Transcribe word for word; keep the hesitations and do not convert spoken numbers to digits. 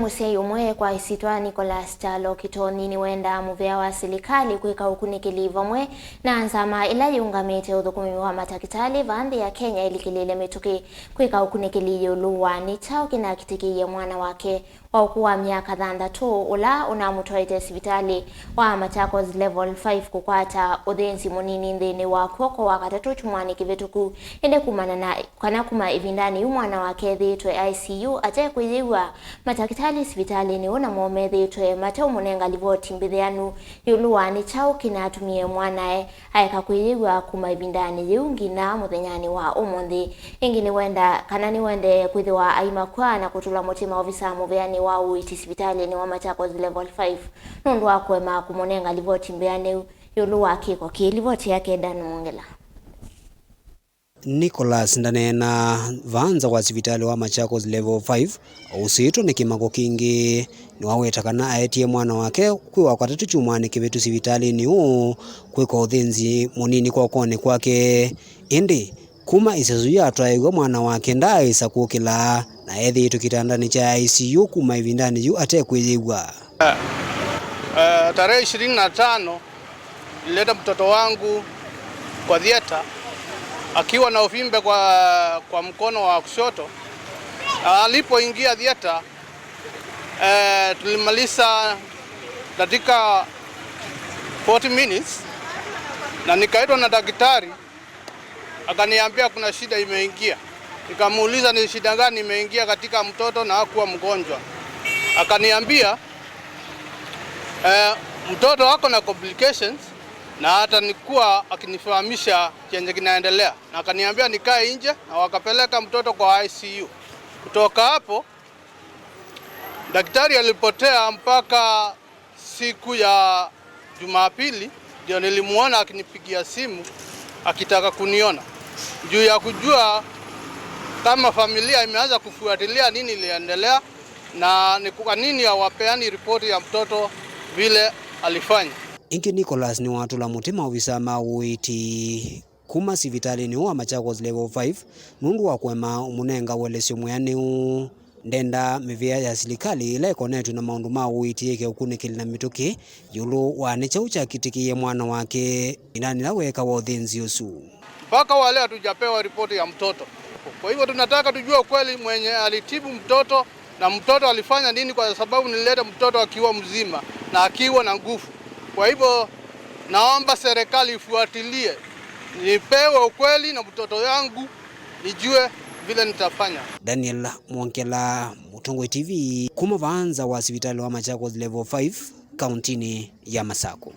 Mũsyai ũmwe kwa ĩsyĩtwa Nicholas Kyalo Kĩtonyi nĩwendaa mũvea wa silikalĩ kwĩka ũkunĩkĩli vamwe na nzama ĩla yĩũngamĩte ũthũkũmi wa matakĩtalĩ vaa nthĩ ya Kenya ĩlikĩlĩĩle mĩtũkĩ kwĩka ũkunĩkĩli ĩũlũ wa nĩ kyaũ kĩnakitĩkĩie mwana wake wa ũkũũ wa myaka thanthatũ, ũla ũnamũtwaĩte sivitalĩ wa Machakos Level five kũkwata ũthĩnzi mũnini nthĩnĩ wa kw'oko wa katatũ kyumwanĩ kĩvĩtũku. Ĩndĩ kumana na kana kuma ĩvindanĩ yu mwana wake ethĩĩtwe I C U ate kwĩyĩw'a, matakĩtalĩ sivitalĩnĩ ũũ namo methĩĩtwe mateũmũnenga livoti mbĩthĩanu ĩũlũ wa nĩ kyaũ kĩnatumie mwanae aeka kwĩyĩw'a kuma ĩvindanĩ yĩu nginya mũthenyanĩ wa ũmũnthĩ. Ĩngĩ nĩwenda, kana nĩwendee kwĩthĩwa aimakw'a na kũtũla mũtĩ maovisa mũvĩanĩ wa ũiiti sivitalĩnĩ wa Machakos Level five nũndũ wa kũema kũmũnenga livoti mbĩanĩu ĩũlũ wa kĩko kĩĩ. Livoti yake Dan Mwongela. Nicholas ndaneenaa vaa nza wa sivitalĩ wa Machakos Level five, ausĩtwe nĩ kĩmako kingĩ. Nĩwaweta kana aetie mwana wake kwĩ wa katatũ kyumwanĩ kĩvĩtu sivitalĩnĩ ũũ kwĩkwa ũthĩnzi mũnini kw'okonĩ kwake. Ĩndĩ, kuma ĩseso yu yatwaĩw'a, mwana wake ndaaĩsa kũkĩla, na ethĩĩtwe kĩtandanĩ kya I C U kuma ĩvindanĩ yu ate kwĩyĩw'a. Eh, tarehe ishirini na tano nilileta mtoto wangu kwa theater akiwa na uvimbe kwa, kwa mkono wa kushoto. Alipoingia theater, eh, tulimaliza katika forty minutes na nikaitwa na daktari. Akaniambia kuna shida imeingia. Nikamuuliza ni shida gani imeingia katika mtoto na hakuwa mgonjwa. Akaniambia, eh, mtoto ako na complications na atanikuwa akinifahamisha chenye kinaendelea. Na akaniambia nikae nje na wakapeleka mtoto kwa I C U. Kutoka hapo, daktari alipotea mpaka siku ya Jumapili ndio nilimuona akinipigia simu akitaka kuniona juu ya kujua kama familia imeanza kufuatilia nini iliendelea na ni kwa nini hawapeani ripoti ya mtoto vile alifanya. Ĩngĩ, Nicholas nĩwatũla mũtĩ maovisa ma ũiiti kuma sivitalĩnĩ ũũ wa Machakos Level five nũndũ wa kũema ũmũnenga ũelesyo mwĩanĩu. Ndendaa mĩvĩa ya silikalĩ ĩla ĩkonetw'e na maũndũ ma ũiiti yĩke ũkunĩkĩli na mĩtũkĩ ĩũlũ wa nĩ kyaũ kyakitĩkĩie mwana wake ĩvindanĩ yĩla weekawa ũthĩnzi ũsu. Mpaka wa leo hatujapewa ripoti ya mtoto. Kwa hivyo tunataka tujue ukweli mwenye alitibu mtoto na mtoto alifanya nini, kwa sababu nilileta mtoto akiwa mzima na akiwa na nguvu. Kwa hivyo naomba serikali ifuatilie, nipewe ukweli na mtoto yangu nijue vile nitafanya. Daniel Mwongela, Mũtongoi T V, kuma vaa nza wa sivitalĩ wa Machakos Level five, kauntinĩ ya Masakũ.